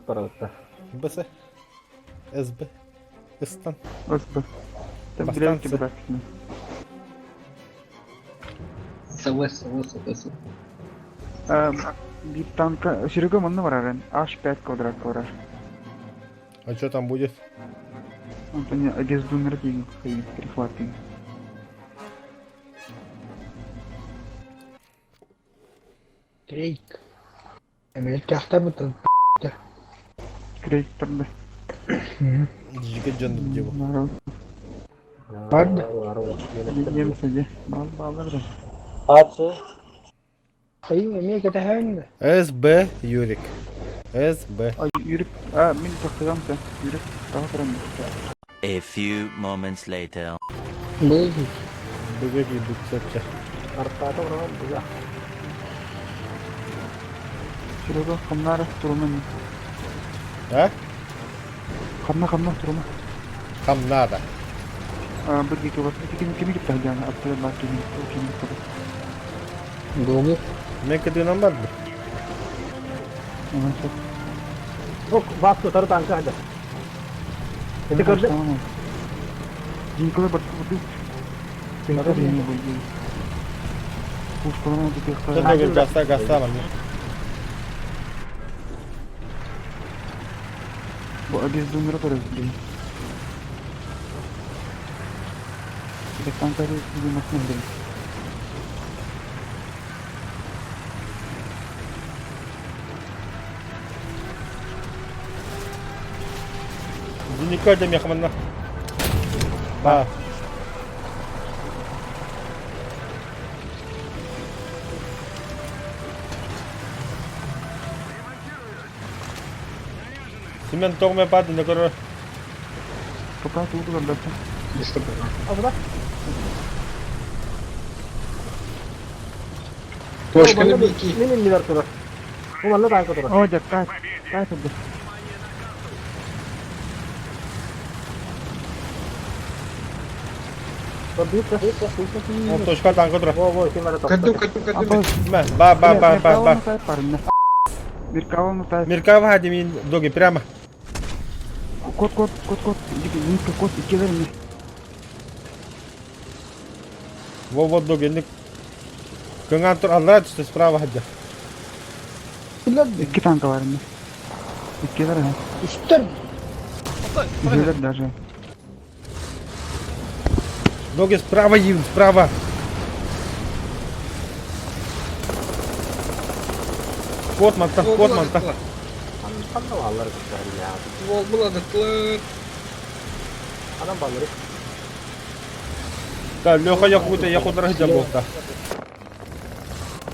барабытта. БС. СБ. Ыстан. СБ. Там билем тебе так. СВ, СВ, СВ, СВ. Биир танка Серега манна барар H5 квадрат барар. А что там будет? Онтон Одежду тиин перехватываем. Крейг. Эмиликтээхтэр Крейг турда. Жигэ дьон диво. Барды. Немцы Бал балар да. Аты. Айым эмиэ кэтэһэҥ СБ Юрик. СБ. А Юрик, а мин тохтогам та. Юрик тағы туран. A few moments later. Бу Быга киирбит сөпчө. Артаата уран быга. Серега хамнара турман. А? Хамна хамна турма. Там надо. А бу дики бас ким ким кип тахжана аттар ба ким ким кип. Бу Мен кытыынан барды. Ага, сөп. Бу бас тутар танка хада. Ити көрдө. Динколе бар бу. Тинколе не бу. Пушкалар бу Чөндөгөр тихта. гаста гаста бар. Бу одежду турар. Ити танка ди машина бер. Диника да мехманна. Ба. Семен тоғме пады на көрөр. Пока тут да. Абыда. Точканы бики. Мин иннилер турар. Бу манна танка турар. О, дед, кайф. Кайф да. Ол точка танка тура. Во, во, ким ара Кадду, тоқтар. кадду, кадду. Мә, ба ба ба ба ба. Меркавал тай. Меркава хадимин доги прямо. Кот, кот, кот, кот. Нитка, кот, икилер не. Во вот доги ник. Кыңан тур аллара түсті справа хадя. Икки танка бар не. Икилер не. Үстер. Икилер даже. Доги справа им, справа. Кот манта, кот манта. Ханна аллар күттәр я. Бол буладыклар. Анам баллары. Да, Леха якута, якутара хадя болта.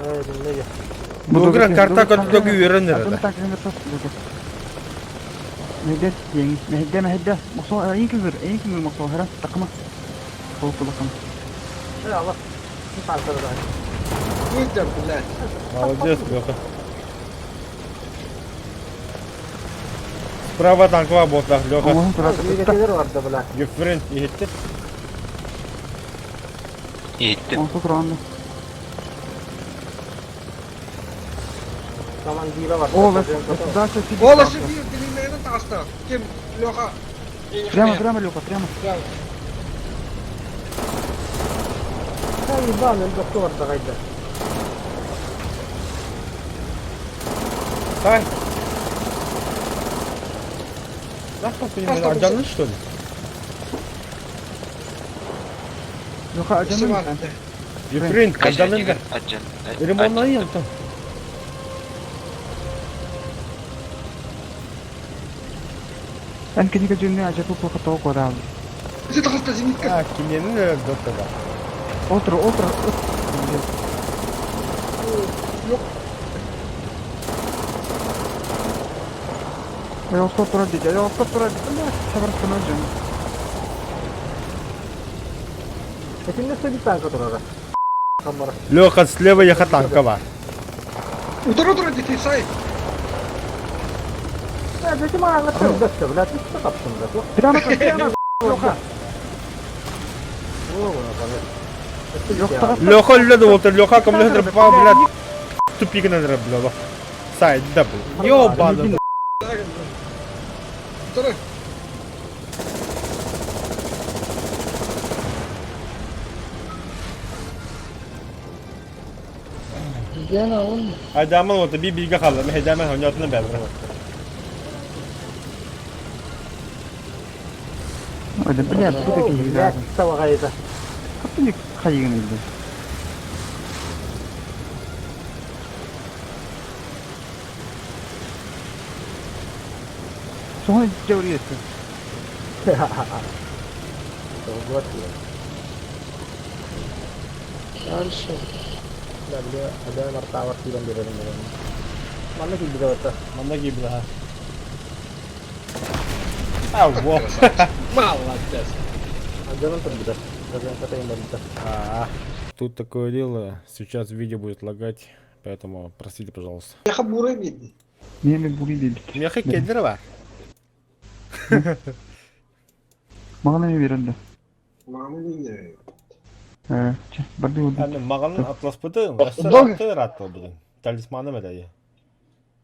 Эй, dinle. Дугра карта кот доги үйренер да. مهدات يعني مهدة مهدة مصو ينكبر ينكبر مصوهرة تقمة فوق تقمة Эй, Allah. Bir tanka da. Выйдем, блядь. Молодец, Леха. Справа танкова болта, Леха. Үйгетелер vardı бла. Юфрен, иһитте. Иттим. Мصوص Командира var. О, بس дальше сиди. Ола шипир, ты не на таста. Кем, Леха. Прямо, прямо, Леха, прямо. Эй, бан, элбетте vardı gayda. Ай. Нахуй понимаю, аджанны что ли? Леха, аджанны. Юфрен, аджанны да. Аджан. Ремонтнан яптым. Эн киниге жүнне ажапы плохо тоқ орал. Ты таста зенитка. А, киненин доктор да. Отыр, отыр. Я устал тура дейді, я устал тура дейді. Сабыр жөн. Этинде bir tanka turar. Kamara. Леха, слева еха танкова. Утро, утро, детей, сай. Ya dedim anlatırım da bla. Hiç kaptım da. Прямо, прямо. Леха. Леха үлләді болта, Леха кімді блядь. Тупигін әдірі, бля. Сайд, да, бля. Ёбаный. Утары. Айдааман вот би бииргэ хаалла. Мэһэйдээмэн оонньоотуна бэйэлэрэ. Ой, да бля, бу да киһи Блядь, табаҕайыта. Хаттыны хайыгын илдэ. Соһон дьэурийэттэ. Вот я. Дальше. Да, бля, адаа мартаавар киирэн биэрэрим буолан. Манна киирбитэ батта. Манна киирбитэ ха. А, во. Молодец. Адьанан турбута. Газан барбыта. А, Тут такое дело, сейчас видео будет лагать, поэтому простите, пожалуйста. Яха бурай бедни. Миэме бури диэбит. Меха кедр бар. Маҕан эмиэ биэрэн да. Мамы не. Э, чэ, барды болды. Аны мағанын атласпытын, Долго. өссө аттылбытын. Талисманы мәдәйі.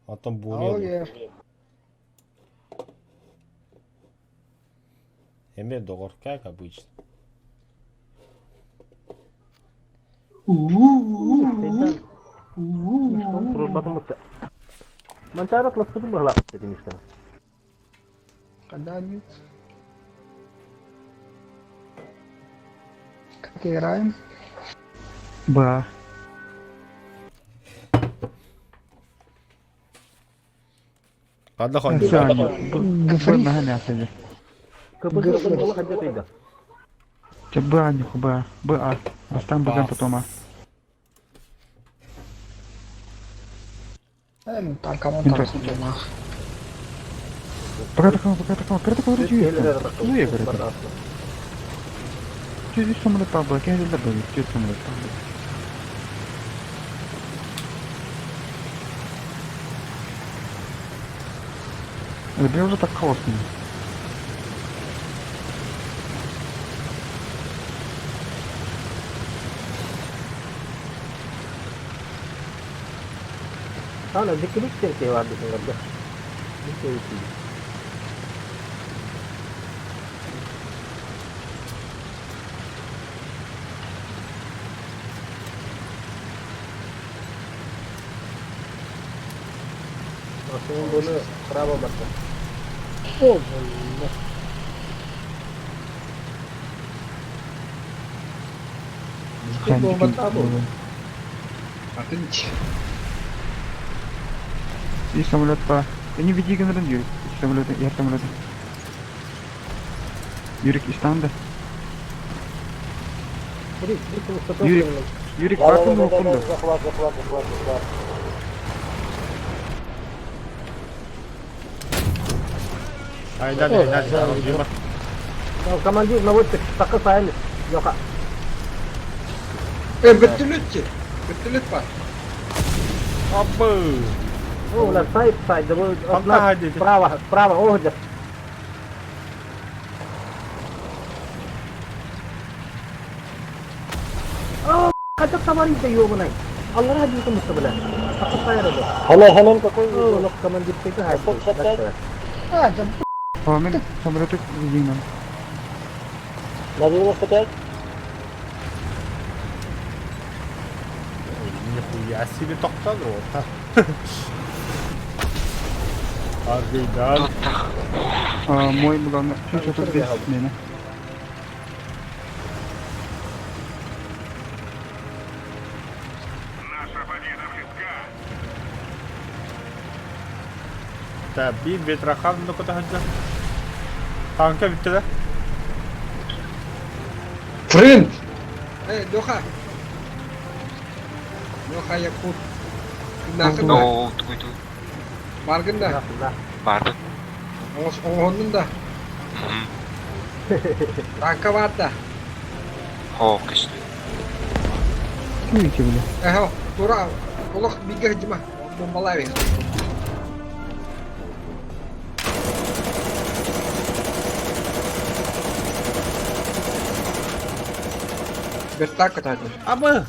Аттан бури. Эме доғор, как обычно. Турбатын Манчары атласпытын быһалаах дедим иштен. Когда-нибудь. Как играем? Ба. Қанда хон. Б маһан ясады. КПЗ була хадя тыйда. Чэ, Б анюху, Б. Б А. Бастан Б потом А. Ну, танкамон Ну, там так. нах. Пока такого, пока такого, пока такого, Ну, я говорю. Чуть самолет табла, кем же был, чуть самолет табла. Это уже так хаосно. Ана дикилик сен бар десең барда. Дикилик. Машина буну право барда. О, блин. Атын И самолет по... Я не веди генерал Юрик. Самолет, я самолет. Юрик истанда. Юрик, Юрик, бакын окунду. Захват, захват, захват, захват. Айдан, айдан, айдан. Командир наводчик такы сайын. Йока. Вертолет. Вертолет бар. Абы. О, у сайт сайт, да вы от нас справа, справа, о, где. О, хотя товарищ да ёбаный. Allah razı olsun muhtemelen. Sakın sayardı. Hello, hello, какой О, лох командир ты хай. А, да, А, мен самолеты видим. На 95? Нихуя себе тоқтады Аргыйдан. А, мой главный, чуть что здесь смена. Та би ветрахан ну кота хаджа. Танка битті да? Френд! Эй, Леха! Леха, Якут. Нахын да. Оо, тугуй тугуй. Баргын да. Барды. Оңоннун да. Танка бар да. Хоо, кэш. Чуете, бля? Эхо, тура. Олох биге жима. Бомбалай. Вертак катады. Абы.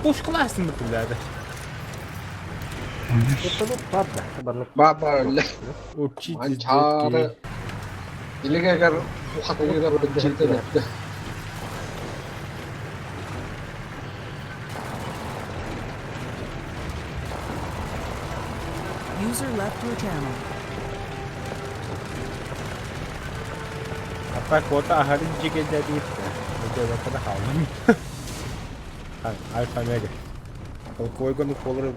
Пушкаласың бітті. Вертолет баар да, барнык. Баар баар өллө. Учитесь, Манчаары детки. илигигэр ухатыгар быдьыыта бүттэ. User left your channel. А так вот, ага, Альфа Мега. Полковой холоры.